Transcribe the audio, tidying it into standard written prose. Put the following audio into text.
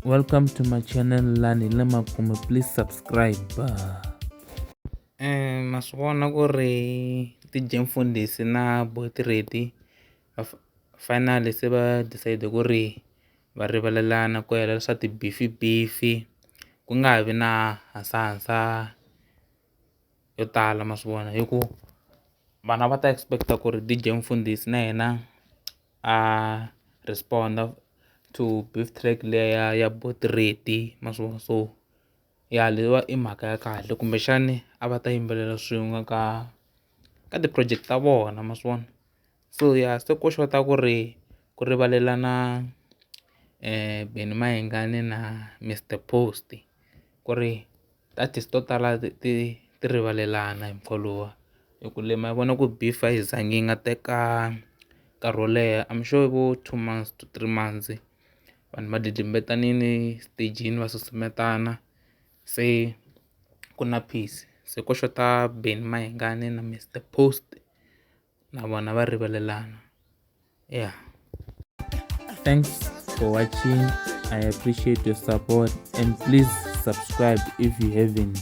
Welcome to my channel lani hi le makumu please subscribe. Ma swi vona ku ri DJ Mfundhisi na Boti Ready va finally se va decide ku ri va rivalelana ku hela swa ti-beef beef ku nga ha vi na hasahasa yo tala ma swi vona hi ku vanhu a va ta expect-a ku ri DJ Mfundhisi na yena a respond-a to beef track liya ya Boti Ready ma swi vona so ya leyiwa i mhaka ya kahle kumbexani a va ta yimbelela swin'we ka ka ti-project ta vona ma swi vona so ya se ko xota ku ri ku rivalelana Benny Mayengani na Mister Post ku ri ti-artist to tala ti ti ti rivalelana hi mukhuva luwa hi ku le ma vona ku beef a yi zangi yi nga teka nkarhi wo leha I'm sure vo 2 months to 3 months vanhu va dlidlimbetanini stagini va susumetana se ku na peace se ko xota Benny Mayengani na Mister Post na vona va rivalelana yeah. Thanks for watching. I appreciate your support and please subscribe if you haven't.